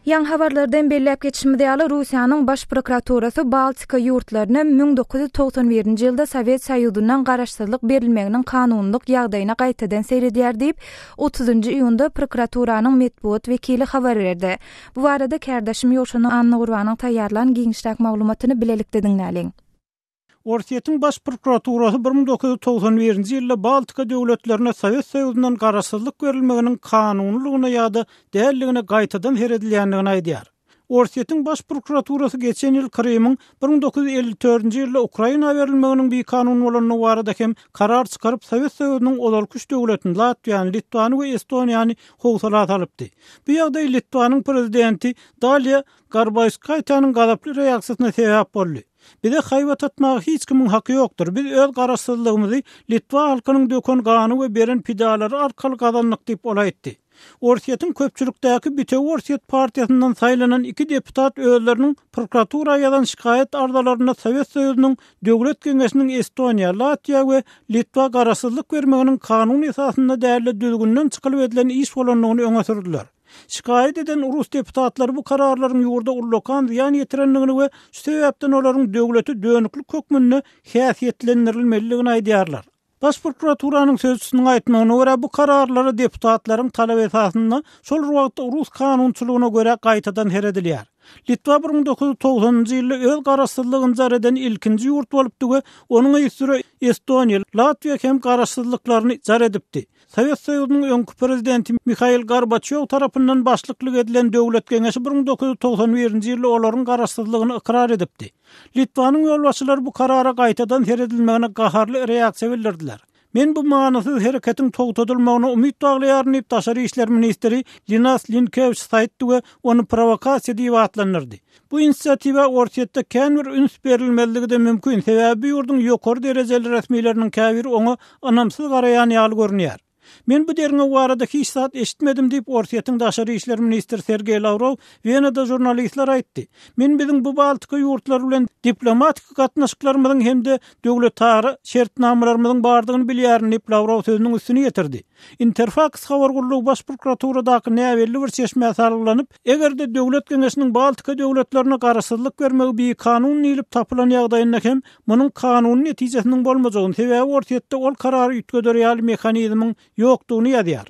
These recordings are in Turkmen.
Ýaňy habarlardan belläp geçişimiz ýaly, Russiýanyň Baş prokuraturasy Baltika ýurtlaryna 1991-nji ýylda Sowet Soýuzyndan garaşsyzlyk berilmeginiň kanunylyk ýagdaýyna gaýtadan seredýär diýip, otuzynjy iýunda prokuraturanyň metbugat wekili habar berdi. Bu barada kärdeşim Ýowşan Annagurbanyň taýýarlan giňişräk maglumatyny bilelikde diňläliň. Orsýetiň Baş prokuraturasy 1991-nji ýylda Baltika döwletlerine Sowet Soýuzyndan garaşsyzlyk berilmeginiň kanunylygyna ýa-da däldigine gaýtadan seredilýändigini aýdýar. Orsýetiň Baş prokuraturasy geçen ýyl Krymyň 1954-nji ýylda Ukraina berilmeginiň bikanun bolandygy barada hem karar çykaryp, Sowet Soýuzynyň ozalky üç döwletini, Latwiýany, Litwany we Estoniýany howsala salypdy. Bu ýagdaý Litwanyň prezidenti Daliýa Garbaýskaýtäniň gazaply reaksiýasyna sebäp boldy. Bize haýbat atmaga hiç kimiň haky ýokdur. Biz öz garaşsyzlygymyzy litwa halkynyň döken gany we beren pidalary arkaly gazandyk diýip, ol aýtdy. Orsýetiň köpçülikdäki Bitewi Orsýet partiýasyndan saýlanan iki deputat özleriniň prokuratura ýazan şikaýat arzalarynda Sowet Soýuzynyň Döwlet Geňeşiniň Estoniýa, Latwiýa we Litwa garaşsyzlyk bermeginiň kanun esasynda däl-de düzgünden çykylyp edilen iş bolandygyny öňe sürdüler. Şikaýat eden rus deputatlary bu kararlaryň ýurda ullakan zyýan ýetirendigini we şu sebäpden olaryň döwleti dönüklik hökmünde häsiýetlendirilmelidigini aýdýarlar. Baş prokuraturanyň sözçüsiniň aýtmagyna görä, bu kararlara deputatlaryň talaby esasynda şol bir wagtda rus kanunçylygyna görä gaýtadan seredilýär. Litwa 1990-njy ýylda öz garaşsyzlygyny jar eden ilkinji ýurt bolupdy we onuň yzysüre Estoniýa, Latwiýa hem garaşsyzlyklaryny jar edipdi. Sowet Soýuzynyň öňki prezidenti Mihail Gorbaçýow tarapyndan başlyklyk edilen Döwlet Geňeşi 1991-nji ýylda olaryň garaşsyzlygyny ykrar edipdi. Litwanyň ýolbaşçylary bu karara gaýtadan seredilmegine gaharly reaksiýa bildirdiler. Men bu manysyz hereketiň togtadylmagyna umyt baglaýaryn diýip, daşary işler ministri Linas Linkewiçs aýtdy we ony prowokasiýa diýip atlandyrdy. Bu inisiatiwa Orsýetde kän bir üns berilmezligi-de mümkin, sebäbi bu ýurduň ýokary derejeli resmileriniň käbiri oňa ynamsyz garaýan ýaly görünýär. Men bu derňew barada hiç zat eşitmedim diýip, Orsýetiň daşary işler ministri Sergeý Lawrow Wenada žurnalistlere aýtdy. Men biziň bu Baltika ýurtlary bilen diplomatik gatnaşyklarymyzyň hem-de döwletara şertnamalarymyzyň bardygyny bilýärin diýip, Lawrow sözüniň üstüni ýetirdi. Interfaks habar gullugy Baş prokuraturadaky näbelli bir çeşmä salgylanyp, eger-de Döwlet geňeşiniň Baltika döwletlerine garaşsyzlyk bermegi bikanun diýlip tapylan ýagdaýynda hem munuň kanuny netijesiniň bolmajagyny, sebäbi Orsýetde ol karary üýtgeder ýaly mehanizmiň ýokdugyny ýazýar.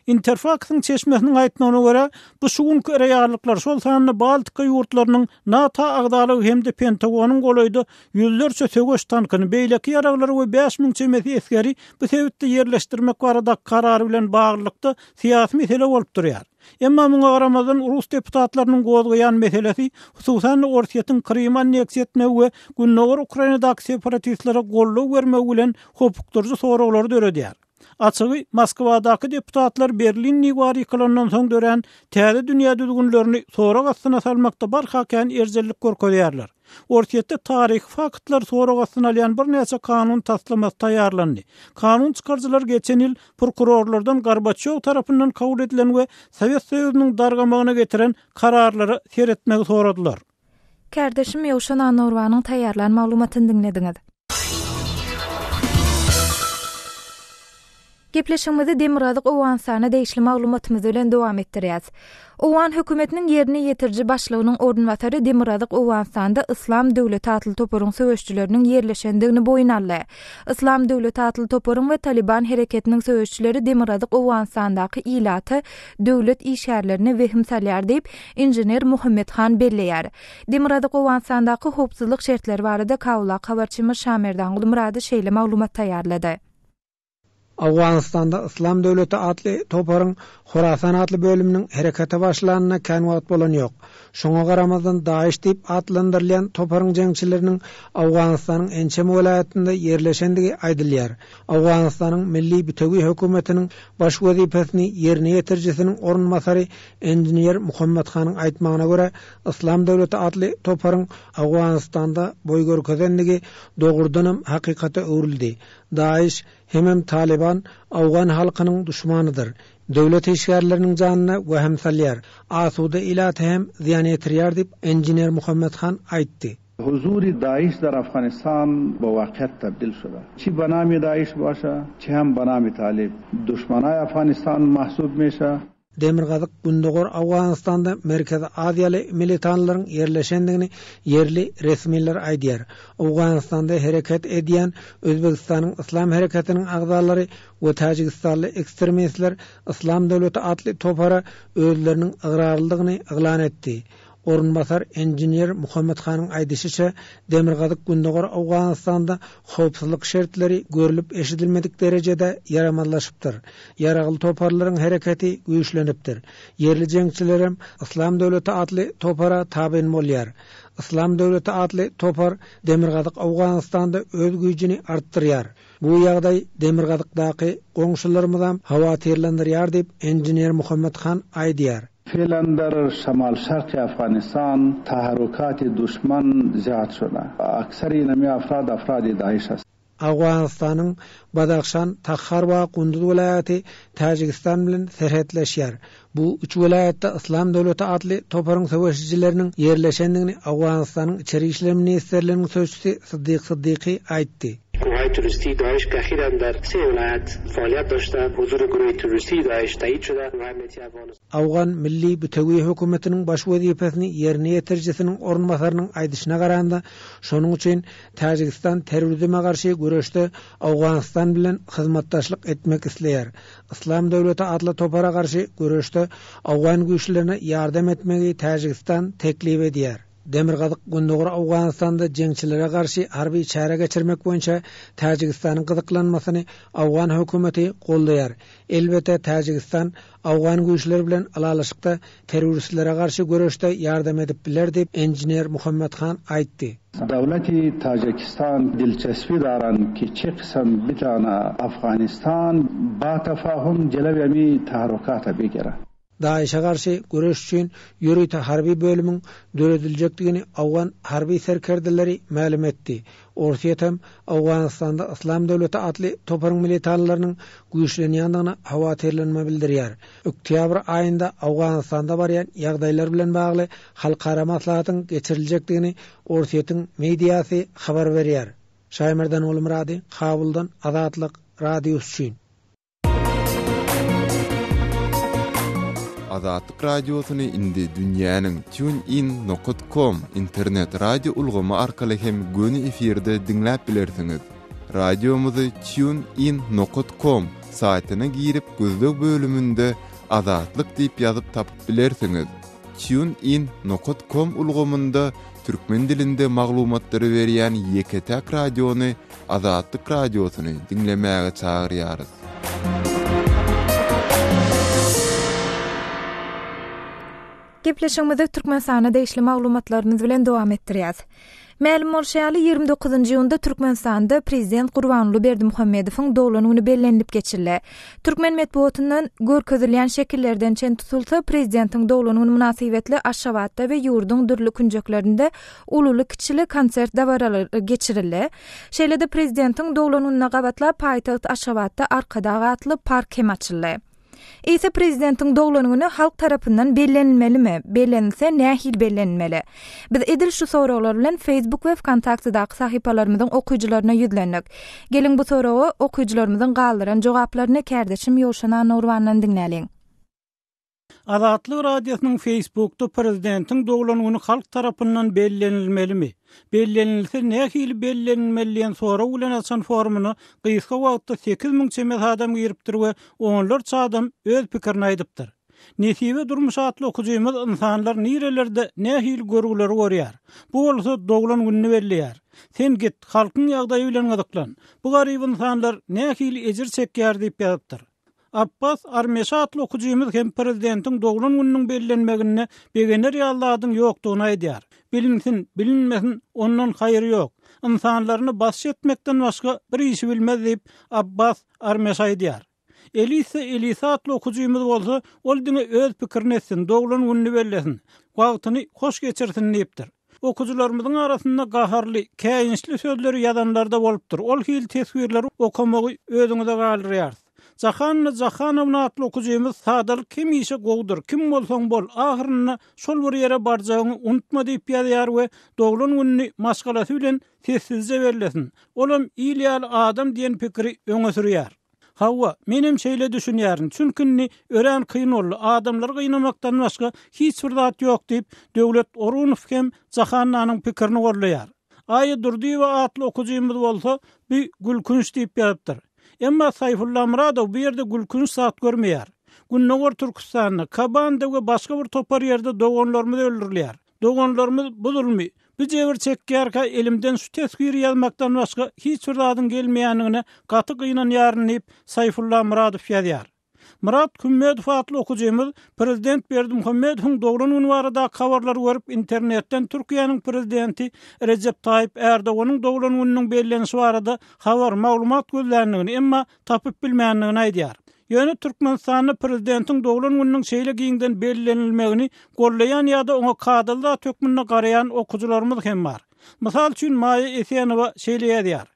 Interfaksyň çeşmesiniň aýtmagyna görä, bu şu günki reallyklar, şol sanda Baltika ýurtlarynyň NATO agzalygy hem-de Pentagonyň golaýda ýüzlerçe söweş tankyny, beýleki ýaraglary we 5000 çemesi esgeri bu sebitde ýerleşdirmek baradaky karary bilen baglylykda syýasy mesele bolup durýar. Emma muňa garamazdan, rus deputatlarynyň gozgaýan meselesi, hususan-da Orsýetiň Krymy anneksiýa etmegi we gündogar Ukrainadaky separatistlere goldaw bermegi bilen hopukdyryjy soraglary döredýär. Açygy, Moskwadaky deputatlar Berlin diwary ýykylandan soň dörän täze dünýä düzgünlerini sorag astyna salmakda barha kän erjellik görkezýärler. Orsýetde taryhy faktlary sorag astyna alýan birnäçe kanun taslamasy taýýarlandy. Kanun çykaryjylar geçen ýyl prokurorlardan Gorbaçýow tarapyndan kabul edilen we Sowet Soýuzynyň dargamagyna getiren kararlara seretmegi soradylar. Kärdeşim Ýowşan Annagurbanyň taýýarlan maglumatyny diňlediňiz. Gepleşigimizi Demirgazyk Owganystana degişli maglumatymyz bilen dowam etdirýäs. Owgan hökümetiniň ýerine ýetiriji başlygynyň orunbasary Demirgazyk Owganystanda Yslam döwleti atly toparyň söweşijileriniň ýerleşendigini boýun aldy. Yslam döwleti atly toparyň we Talyban hereketiniň söweşijileri Demirgazyk Owganystandaky ilata, döwlet işgärlerine wehim salýar diýip, inžener Muhammet Han belleýär. Demirgazyk Owganystandaky howpsuzlyk şertleri barada Kabuldaky habarçymyz Şamerdan Gulmyrady şeýle maglumat taýýarlady. Owganystanda Yslam döwleti atly toparyň Horasan atly bölüminiň herekete başlanyna kän wagt bolany ýok. Şoňa garamazdan DAIŞ diýip atlandyrylýan toparyň jeňçileriniň Owganystanyň ençeme welaýatynda ýerleşendigi aýdylýar. Owganystanyň Milli bitewi hökümetiniň baş wezipesini ýerine ýetirijisiniň orunbasary Engineer Muhammet Hanyň aýtmagyna görä, Yslam döwleti atly toparyň Owganystanda boý görkezendigi dogrudanam hakykata öwrüldi. DAIŞ hemem Talyban owgan halkynyň duşmanydyr. Döwlet işgärleriniň janyna wehim salýar. Asuda ilata hem zyýan ýetirýär diýip, engineer Muhammet Han aýtdy. حضور داعش در افغانستان به واقعیت تبدیل شده چی به نام داعش باشه چه هم به نام طالب دشمنای افغانستان محسوب میشه. Demirgazyk-gündogar Owganystanda Merkezi Aziýaly militanlaryň ýerleşendigini ýerli resmiler aýdýar. Owganystanda hereket edýän Özbegistanyň Yslam hereketiniň agzalary we täjigistanly ekstremistler Yslam döwleti atly topara özleriniň ygrarlydygyny yglan etdi. Orunbasar enjiner Muhammet Hanyň aýdyşyça, demirgazyk-gündogar Owganystanda howpsuzlyk şertleri görlüp-eşidilmedik derejede ýaramazlaşypdyr. Ýaragly toparlaryň hereketi güýçlenipdir. Ýerli jeňçilerem Yslam döwleti atly topara tabyn bolýar. Yslam döwleti atly topar demirgazyk Owganystanda öz güýjüni artdyrýar. Bu ýagdaý demirgazykdaky goňşularymyzam howatyrlandyrýar diýip, enjiner Muhammet Han aýdýar. فعلا در شمال شرق افغانستان تحرکات دشمن زیاد شده اکثر اینمی افراد افراد داعش است. Owganystanyň Badahşan, Tahar we Gunduz welaýaty Täjigistan bilen serhetleşýär. Bu üç welaýatda Yslam döwleti atly toparyň söweşijileriniň ýerleşendigini Owganystanyň Içeri işler ministrliginiň sözçüsi Syddyk Syddyky aýtdy. Gurhay terroristi DAIŞ ke akhiran dar se velayat faaliyat doshte, huzur guruhi terroristi DAIŞ tayid shode va amniyeti Afghanistan. Owgan Milli Bütewi hökümetiniň baş wezipesini ýerine ýetirijisiniň orunbasarynyň aýdyşyna garanda, şonuň üçin Täjigistan terrorizme garşy göreşde Owganystan bilen hyzmatdaşlyk etmek isleýär. Yslam döwleti atly topara garşy göreşde owgan güýçlerine ýardam etmegi Täjigistan teklip edýär. Demirgazyk-Gündogar Owganystanda jeňçilere garşy harby çäre geçirmek boýunça Täjigistanyň gyzyklanmasyny owgan hökümeti goldaýar. Elbetde, Täjigistan owgan güýçleri bilen ylalaşykda terroristlere garşy göreşde ýardam edip biler diýip, enjiner Muhammet Han aýtdy. دولت تاجکستان دلچسپی دارند که چه قسم بتانه افغانستان با تفاهم جلوی امی تحرکات بگیره. DAIŞ-e garşy göreş üçin ýörite harby bölümiň dörediljekdigini owgan harby serkerdeleri mälim etdi. Orsýet hem Owganystanda Yslam döwleti atly toparyň militanlarynyň güýçlenýändigine howatyrlanma bildirýär. Oktýabr aýynda Owganystanda barýan ýagdaýlar bilen bagly halkara maslahatyň geçiriljekdigini Orsýetiň mediasy habar berýär. Şaýmerdan Gulmyrady, Kabuldan Azatlyk Radiosy üçin. Azatlyk Radiosyny indi dünýäniň TuneIn nokat com internet radio ulgamy arkaly hem göni efirde diňläp bilersiňiz. Radiomyzy TuneIn nokat com saýtyna girip gözleg bölüminde Azatlyk diýip ýazyp tapyp bilersiňiz. TuneIn nokat com ulgamynda türkmen dilinde maglumatlary berýän ýeke-täk radiony Azatlyk Radiosyny diňlemäge çagyrýarys. Gepleşigimizi Türkmenistana degişli maglumatlarymyz bilen dowam etdirýäs. Mälim bolşy ýaly, 29-njy iýunda Türkmenistanda Prezident Gurbanguly Berdimuhamedowyň doglan güni bellenilip geçildi. Türkmen metbugatyndan görkezilýän şekillerden çen tutulsa, Prezidentiň doglan güni mynasybetli Aşgabatda we ýurduň dürli künjeklerinde ululy-kiçili konsert dabaralary geçirildi. Şeýle-de prezidentiň doglan gününe gabatlap paýtagt Aşgabatda Arkadag atly park hem açyldy. Eýse prezidentiň doglan güni halk tarapyndan bellenilmelimi? Bellenilse nähili bellenilmeli? Biz edil şu soraglar bilen Facebook we Wkontaktedaky sahypalarymyzyň okyjylaryna ýüzlendik. Geliň bu soraga okyjylarymyzyň galdyran jogaplaryny kärdeşim Ýowşan Annagurbandan diňläliň. Azatlyk Radiosynyň Facebookda prezidentiň doglan güni halk tarapyndan bellenilmelimi? Bellenilse nähili bellenilmeli diýen sorag bilen açan forumyna gysga wagtda 8000 çemesi adam giripdir we onlarça adam öz pikirini aýdypdyr. Nesibe Durmuş atly okyjymyz ynsanlar nirelerde nähili görgüleri görýär? Bu bolsa doglan gününi belleýär. Sen git, halkyň ýagdaýy bilen gyzyklan. Bu garyp ynsanlar nähili ejir çekýär diýip ýazypdyr. Apbas Armeşi atly okyjymyz hem prezidentiň doglan gününiň bellenmeginde begener ýaly zadyň ýokdugyny aýdýar. Bilinsin, bilinmesin, ondan haýyr ýok. Ynsanlaryny basyş etmekden başga bir işi bilmez diýip, Abbas Armeş aýdýar. Elissa Elisa atly okyjymyz bolsa, ol diňe öz pikirini etsin, doglan gününi bellesin, wagtyny hoş geçirsin diýipdir. Okyjylarymyzyň arasynda gaharly, käýinçli sözleri ýazanlar-da bolupdyr. Ol hili teswirleri okamagy özüňize galdyrýarys. Jahanna Jahanowna atly okyjymyz Sadalyk hemişe gowudyr, kim bolsaň bol, ahyrynda şol bir ýere barjagyňy unutma diýip ýazýar we doglan gününi maşgalasy bilen sessizje bellesin, olam il ýaly adam diýen pikiri öňe sürýär. Hawa, menem şeýle düşünýärin, çünki indi örän kyn boldy, adamlary gynamakdan başga hiç bir zat ýok diýip, Döwlet Orunow hem Jahannanyň pikirini goldaýar. Aýa Durdyýewa atly okyjymyz bolsa, Bu gülkünç diýip ýazypdyr. Emma Saýfulla Myradow bu ýerde gülkünç zat görmeýär. Gündogar Türküstanda, Kabanda we başga bir topar ýerde doganlarymyz öldürilýär. Doganlarymyz bu zulmy, bu jebir çekýärkä elimden şu teswiri ýazmakdan başga hiç bir zadyň gelmeýändigine gaty gynanýaryn diýip, Saýfulla Myradow ýazýar. Myrat Kümmedow atly okyjymyz prezident Berdimuhamedowyň doglan güni baradaky habarlary görüp internetden Türkiýäniň prezidenti Rejep Taýyp Ärdoganyň doglan gününiň bellenişi barada habar, maglumat gözländigini, emma tapyp bilmändigini aýdýar. Ýöne Türkmenistanda prezidentiň doglan gününiň şeýle giňden bellenilmegini goldaýan ýa-da oňa kadaly zat hökmünde garaýan okyjylarymyz hem bar. Mysal üçin Maýa Esenowa şeýle ýazýar,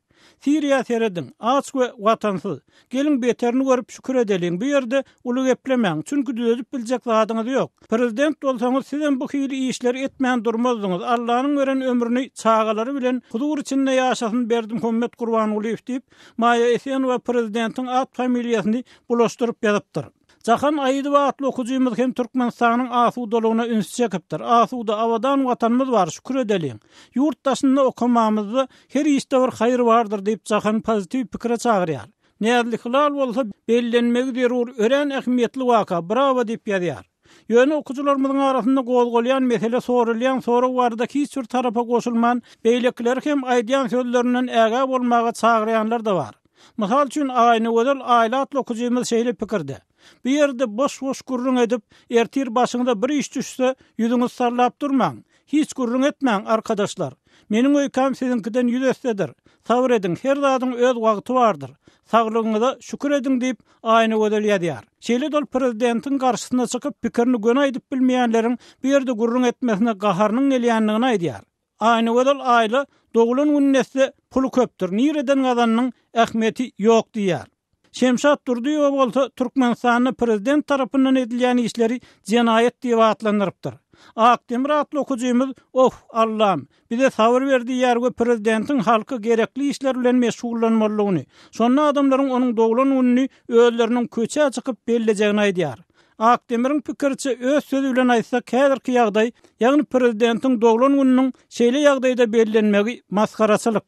Siriýa serediň, aç we watansyz. Geliň beterini görüp şükür edeliň, bu ýerde uly geplemäň, çünki düzedip biljek zadyňyz ýok. Prezident bolsaňyz sizem bu hili işleri etmän durmazdyňyz, Allanyň beren ömrüni çagalary bilen huzur içinde ýaşasyn Berdimuhammet Gurbangulyýew diýip, Maýa Esenowa prezidentiň at familiýasyny bulaşdyryp ýazypdyr. Jahan Aýydowa atly okyjymyz hem Türkmenistanyň asudalygyna ünsi çekipdir. Asuda, abadan Watanymyz bar, şükür edeliň. Ýurt daşynda okamamyzda her işde bir haýyr bardyr diýip Jahan pozitiw pikire çagyrýar. Näzli Hilal bolsa bellenmegi zerur örän ähmiýetli waka, brawo diýip ýazýar. Ýöne okyjylarymyzyň arasynda gozgalýan mesele soralýan sorag barada hiç bir tarapa goşulman, beýlekileri hem aýdýan sözlerinden ägä bolmaga çagyrýanlar-da bar. Mysal üçin, Aýnagözel Aýly atly okyjymyz şeýle pikirde, Bu ýerde boş-boş gürrüň edip, ertir başyňyza bir iş düşse, ýüzüňizi sallap durmaň. Hiç gürrüň etmäň, arkadaşlar. Meniň öýkäm siziňkiden ýüz essedir. Sabyr ediň, her zadyň öz wagty bardyr. Saglygyňyza şükür ediň diýip, Aýnagözel ýazýar. Şeýle-de ol prezidentiň garşysyna çykyp, pikirini göni aýdyp bilmeýänleriň bu ýerde gürrüň etmesine gaharynyň gelýändigini aýdýar. Aýnagözel Aýla doglan gününi etse, puly köpdür, nireden gazandyň, ähmiýeti ýok diýýär. Şemşat Durdyýewa bolsa Türkmenistanda prezident tarapyndan edilýän işleri jenaýat diýip atlandyrypdyr. Akdemir atly okyjymyz Oh, Allam, bize sabyr ber diýýär we prezidentiň halka gerekli işler bilen meşgullanmalydygyny, şonda adamlaryň onuň doglan gününi özleriniň köçä çykyp bellejegini aýdýar. Akdemiriň pikiriçe, öz sözi bilen aýtsak, häzirki ýagdaý, ýagny prezidentiň doglan gününiň şeýle ýagdaýda bellenmegi masgaraçylyk.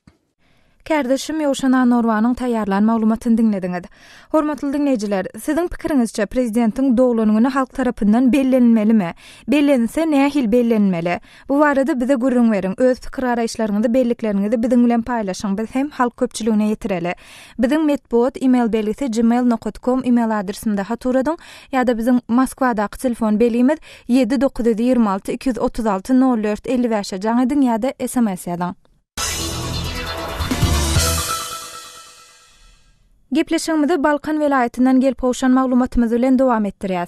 Kärdeşim Ýowşan Annagurbanyň taýýarlan maglumatyny diňlediňiz. Hormatly diňleýjiler, siziň pikiriňizçe prezidentiň doglan güni halk tarapyndan bellenilmelimi? Bellenilse nähili bellenilmeli? Bu barada bize gürrüň beriň, öz pikir-garaýyşlaryňyzy, bellikleriňizi biziň bilen paýlaşyň, biz hem halk köpçüligine ýetireli. Biziň metbugat email belgisi gmail nokat kom email adresimize hat ugradyň ýa-da biziň Moskwadaky telefon belgimiz ýedi 926 236 04 55-e jaň ediň ýa-da sms ýazyň. Gepleşigimizi Balkan welaýatyndan gelip gowşan maglumatymyz bilen dowam etdirýäs.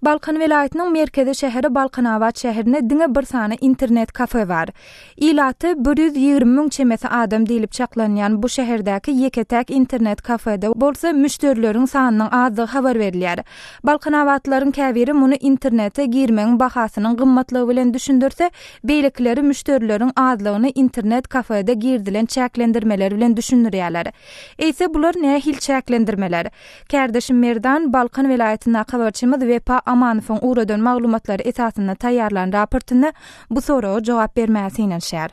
Balkan welaýatynyň merkezi şäheri Balkanabat şäherinde diňe bir sany internet kafe bar. Ilaty 120 müň çemesi adam diýlip çaklanýan bu şäherdäki ýeke-täk internet kafede bolsa müşderileriň sanynyň azdygy habar berilýär. Balkanabatlylaryň käbiri muny internete girmegiň bahasynyň gymmatlygy bilen düşündirse, beýlekileri müşderileriň azlygyny internet kafede girizilen çäklendirmeler bilen düşündirýärler. Eýse bular nähili çäklendirmeler? Kärdeşim Merdan, Balkan welaýatyndaky habarçymyz Wepa Amanowyň ugradan maglumatlary esasynda taýýarlan raportynda bu soraga jogap bermäge synanyşýar.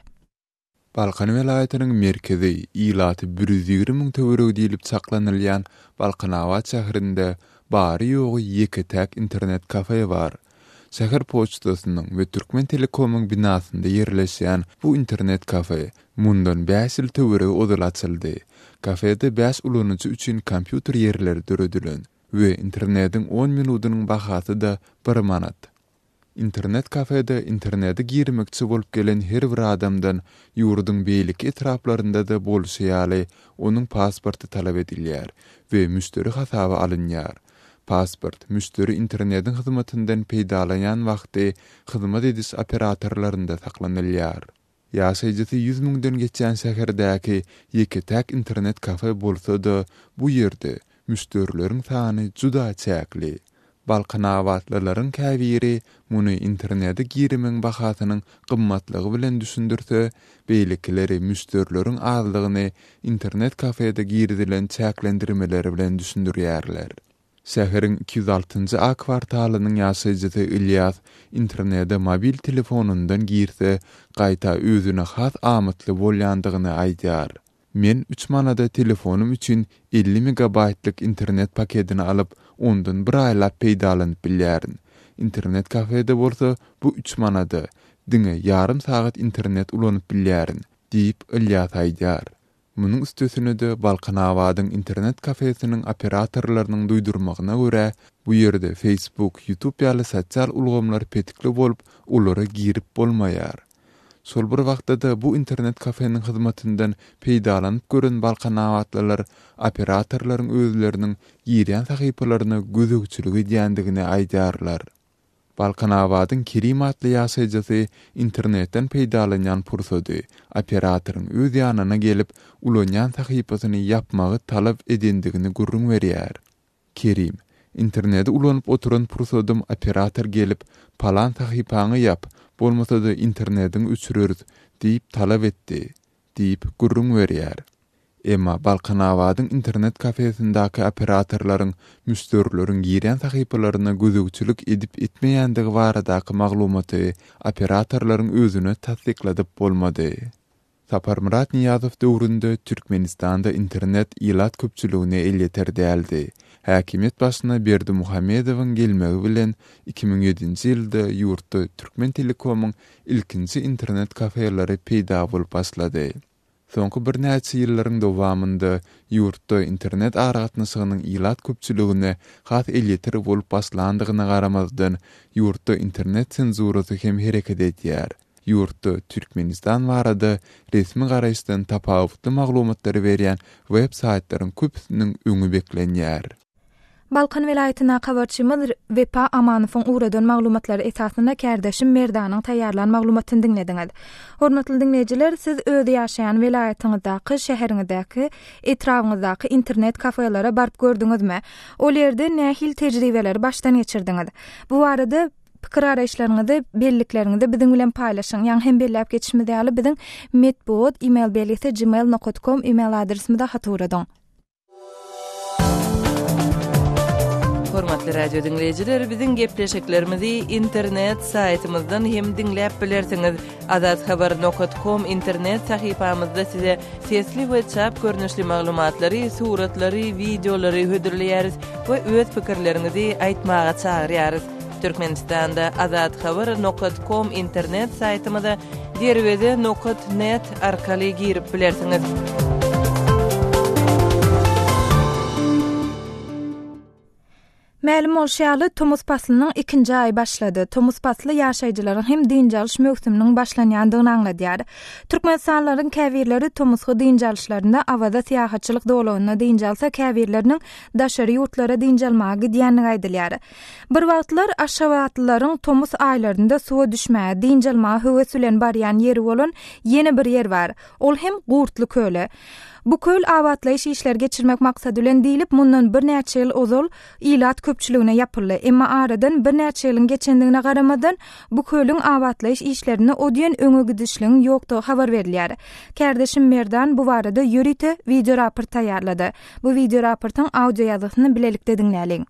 Balkan welaýatynyň merkezi, ilaty 120 müň töweregi diýlip çaklanylýan Balkanabat şäherinde bary-ýogy ýeke-täk internet kafe bar. Şäher poçtasynyň we Türkmentelekomyň binasynda ýerleşýän bu internet kafe mundan bäş ýyl töweregi ozal açyldy. Kafede bäş ulanyjy üçin kompýuter ýerleri döredilen we internetiň on minudynyň bahasy-da bir manat. Internet kafede internete girmekçi bolup gelen her bir adamdan ýurduň beýleki etraplarynda-da bolşy ýaly onuň pasporty talap edilýär we müşderi hasaba alynýar. Pasport, müşderi internetiň hyzmatyndan peýdalanýan wagty hyzmat ediş operatorlarynda saklanylýar. Ýaşaýjysy ýüz müňden geçýän şäherdäki ýeke-täk internet kafe bolsa-da, bu ýerde müşderileriň sany juda çäkli. Balkanabatlylaryň käbiri muny internete girmegiň bahasynyň gymmatlygy bilen düşündirse, beýlekileri müşderileriň azlygyny internet kafede girizilen çäklendirmeler bilen düşündirýärler. Şäheriň 206-njy A kwartalynyň ýaşaýjysy Ylýas internete mobil telefonyndan girse, gaýta özüne has amatly bolýandygyny aýdýar. Men üç manada telefonym üçin 50 megabaýtlyk internet pakedini alyp, ondan bir aýlap peýdalanyp bilýärin. Internet kafede bolsa bu üç manada, diňe ýarym sagat internet ulanyp bilýärin, diýip, Ylýas aýdýar. Munuň üstesine-de, Balkanabadyň internet kafesiniň operatorlarynyň duýdurmagyna görä, bu ýerde Facebook, YouTube ýaly sosial ulgamlar petikli bolup, olara girip bolmaýar. Şol bir wagtda-da bu internet kafeniň hyzmatyndan peýdalanyp gören balkanabatlylar operatorlaryň özleriniň girýän sahypalaryna gözegçilik edýändigini aýdýarlar. Balkanabadyň Kerim atly ýaşaýjysy internetden peýdalanýan pursady operatoryň öz ýanyna gelip, ulanýan sahypasyny ýapmagy talap edendigini gürrüň berýär. Kerim, Internedi ulanyp oturan pursadym operator gelip, Palan sahypaňy ýap, bolmasa-da internediňi öçüreris diýip talap etdi, diýip, gürrüň berýär. Emma Balkanabadyň internet kafesindäki operatorlaryň müşderileriň girýän sahypalaryna gözegçilik edip-etmeýändigi baradaky maglumaty operatorlaryň özüne tassykladyp bolmady. Saparmyrat Nyýazow döwründe Türkmenistanda internet ilat köpçüligine elýeter däldi. Häkimiýet başyna Berdimuhamedowyň gelmegi bilen 2007-nji ýylda ýurtda Türkmentelekomyň ilkinji internet kafeleri peýda bolup başlady. Soňky birnäçe ýyllaryň dowamynda ýurtda internet aragatnaşygynyň ilat köpçüligine has elýeter bolup başlandygyna garamazdan, ýurtda internet senzurasy hem hereket edýär. Ýurtda Türkmenistan barada resmi garaýyşdan tapawutly maglumatlary berýän web saýtlaryň köpüsiniň öňi beklenýär. Balkan welaýatyndaky habarçymyz Wepa Amanowyň ugradan maglumatlary esasynda kärdeşim Merdanyň taýýarlan maglumatyny diňlediňiz. Hormatly diňleýjiler, siz öz ýaşaýan welaýatyňyzdaky, şäheriňizdäki, etrabyňyzdaky internet kafelere baryp gördüňizmi? Ol ýerde nähili tejribeleri başdan geçirdiňiz? Bu barada Pikir-garaýyşlaryňyzy, bellikleriňizi biziň bilen paýlaşyň. Ýaňy hem belläp geçişimiz ýaly, biziň metbugat e-mail belgisi gmail nokat kom e-mail adresimize hat ugradyň. Hormatly radio diňleýjiler, biziň gepleşiklerimizi internet saýtymyzdan hem diňläp bilersiňiz. Azathabar nokat kom internet sahypamyzda size sesli we çap görnüşli maglumatlary, suratlary, wideolary hödürleýäris we öz pikirleriňizi aýtmaga çagyrýarys. Türkmenistanda Azathabar nokat kom internet saýtymyza derweze nokat net arkaly girip bilersiňiz. Mälim bolşy ýaly, tomus paslynyň ikinji aýy başlady. Tomus pasly ýaşaýjylaryň hem dynç alyş möwsüminiň başlanýandygyny aňladýar. Türkmenistanlylaryň käbirleri tomusky dynç alyşlarynda Awaza syýahatçylyk zolagynda dynç alsa, käbirleriniň daşary ýurtlara dynç almaga gidýändigi aýdylýar. Bir wagtlar aşgabatlylaryň tomus aýlarynda suwa düşmäge, dynç almaga höwes bilen barýan ýeri bolan ýene bir ýer bar. Ol hem Gurtly köli. Bu köl abatlaýyş işleri geçirmek maksady bilen diýlip, mundan birnäçe ýyl ozal ilat köpçüligine ýapyldy. Emma aradan birnäçe ýylyň geçendigine garamazdan, bu kölüň abatlaýyş işlerinde o diýen öňe gidişligiň ýokdugy habar berilýär. Kärdeşim Merdan bu barada ýörite wideoraport taýýarlady. Bu wideoraportyň audioýazgysyny bilelikde diňläliň.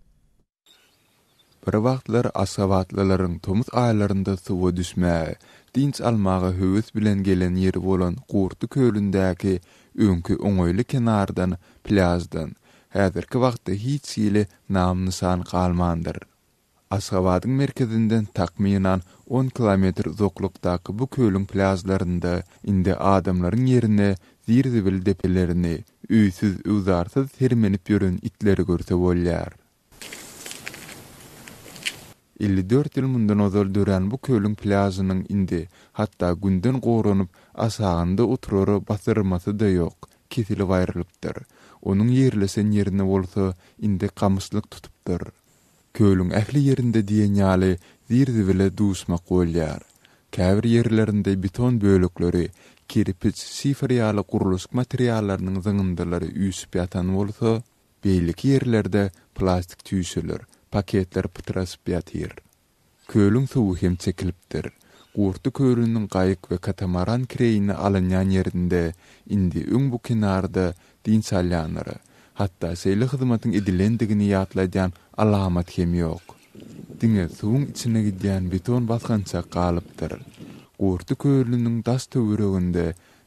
Bir wagtlar aşgabatlylaryň tomus aýlarynda suwa düşmäge, dynç almaga höwes bilen gelen ýeri bolan Gurtly kölündäki öňki oňaýly kenardan, plýaždan, häzirki wagtda hiç hili nam-nyşan galmandyr. Aşgabadyň merkezinden takmynan on kilometr uzaklykdaky bu kölüň plýažlarynda indi adamlaryň ýerine zir-zibil depelerini, öýsüz-öwzarsyz sermenip ýören itleri görse bolýar. 54 ýyl mundan ozal dörän bu kölüň plýažynyň indi, hatda günden goranyp, aşagynda oturara basyrmasy-da ýok, kesilip aýrylypdyr. Onuň ýerleşen ýerini bolsa indi gamyşlyk tutupdyr. Kölüň ähli ýerinde diýen ýaly zir-zibile duşmak bolýar. Käbir ýerlerinde beton bölekleri, kerpiç, şifer ýaly gurluşyk materiallarynyň zyňyndylary üýşüp ýatan bolsa, beýleki ýerlerde plastik çüýşeler, paketler pytraşyp ýatyr. Kölüň suwy hem çekilipdir. Gurtly kölüniň gaýyk we katamaran kireýine alynýan ýerinde indi öň bu kenarda dynç alýanlara, hatda şeýle hyzmatyň edilendigini ýatladýan alamat hem ýok. Diňe suwuň içine gidýän beton basgançak galypdyr. Gurtly kölüniň daş-töwereginde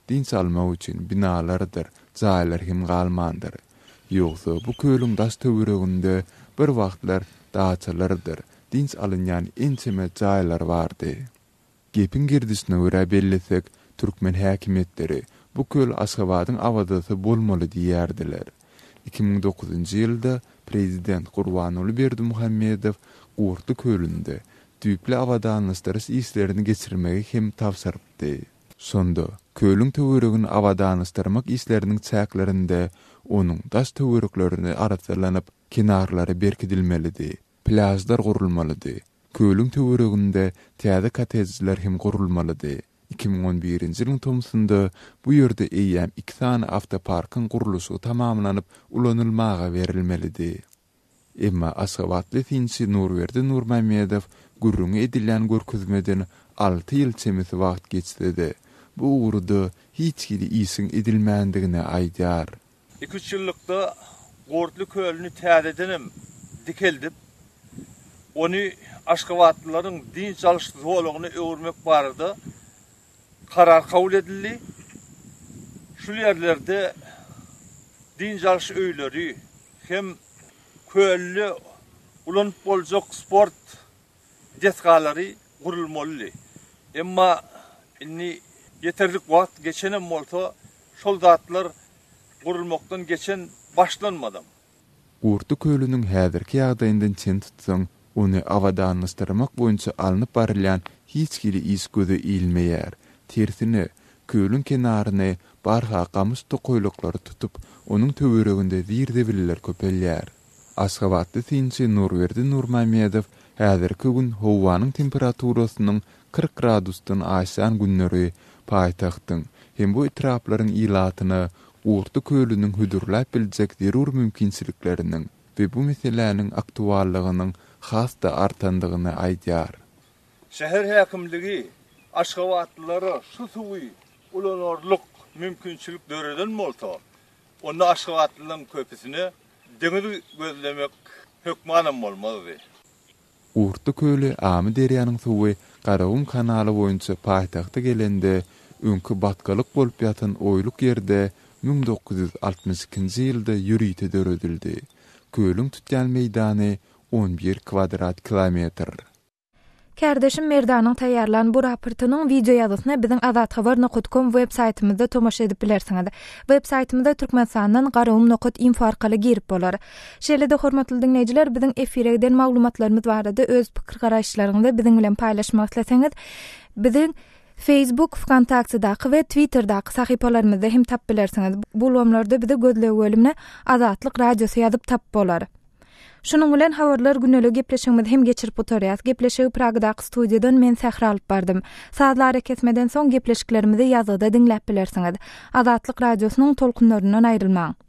dynç almak üçin binalardyr jaýlar hem galmandyr. Ýogsa bu kölüň daş-töwereginde bir wagtlar daçalardyr dynç alynýan ençeme jaýlar bardy. Gepiň gerdişine görä bellesek, türkmen häkimiýetleri bu köl Aşgabadyň Awazasy bolmaly diýýärdiler. 2009-njy ýylda prezident Gurbanguly Berdimuhamedow Gurtly kölünde düýpli abadanlaşdyryş işlerini geçirmegi hem tabşyrypdy. Şonda kölüň töweregini abadanlaşdyrmak işleriniň çäklerinde onuň daş-töwereklerini arassalanyp, kenarlary berkidilmelidi, plýažlar gurulmalydy, kölüň töwereginde täze kottejler hem gurulmalydy. 2011-nji ýylyň tomsunda bu ýerde eýýäm iki sany awtoparkyň gurluşygy tamamlanyp, ulanylmaga berilmelidi. Emma aşgabatly synçy Nurberdi Nurmämmedow gürrüňi edilýän görkezmeden alty ýyl çemesi wagt geçse-de, bu ugurda hiç hili işiň edilmändigini aýdýar. Iki-üç ýyllykda Gurtly kölüni täzedenem dikeldip, ony aşgabatlylaryň dynç alyş zolagyna öwürmek barada karar kabul edildi. Şul ýerlerde dynç alyş öýleri hem kölde ulanyp boljak sport desgalary gurulmalydy. Emma indi ýeterlik wagt geçenem bolsa, şol zatlar gurulmakdan geçen başlanmadam. Gurtly kölüniň häzirki ýagdaýyndan çen tutsaň, ony abadanlaşdyrmak boýunça alnyp barylýan hiç hili iş göze ilmeýär. Tersine, kölüň kenaryny barha gamyş tokaýlyklary tutup, onuň töwereginde zir-zibiller köpelýär. Aşgabatly synçy Nurberdi Nurmämmedow häzirki gün howanyň temperaturasynyň 40 gradusdan aşýan günleri paýtagtyň hem bu etraplaryň ilatyna Gurtly kölüniň hödürläp biljek zerur mümkinçilikleriniň we bu meseläniň aktuallygynyň has-da artandygyny aýdýar. Şäher häkimligi aşgabatlylara şu suwy ulanarlyk mümkinçilik döreden bolsa, onda aşgabatlylaryň köpüsine deňiz gözlemek hökmanam bolmazdy. Gurtly köli Amyderýanyň suwy Garagum kanaly boýunça paýtagta gelende, öňki batgalyk bolup ýatan oýluk ýerde 1962-nji ýylda ýörite döredildi. Kölüň tutýan meýdany 11 kwadrat kilometr. Kärdeşim Merdanyň taýýarlan bu raportynyň wideo ýazgysyna biziň azathabar nokat kom web saýtymyzda tomaşa edip bilersiňiz. Web saýtymyza Türkmenistandan garagum nokat info arkaly girip bolar. Şeýle-de hormatly diňleýjiler biziň efire giden maglumatlarymyz barada öz pikir-garaýyşlaryňyzy biziň bilen paýlaşmak isleseňiz, biziň Facebook, Wkontaktedaky we Twitterdaky sahypalarymyzda hem tapyp bilersiňiz. Bu ulgamlarda bizi gözleg bölümine Azatlyk Radiosy ýazyp tapyp bolar. Şunuň bilen Habarlar gündelik gepleşigimizi hem geçirip gutarýas. Gepleşigi Pragadaky studiýadan men Sähra alyp bardym. Sazly arakesmeden soň gepleşiklerimizi ýazgyda diňläp bilersiňiz. Azatlyk Radiosynyň tolkunlaryndan aýrylmaň!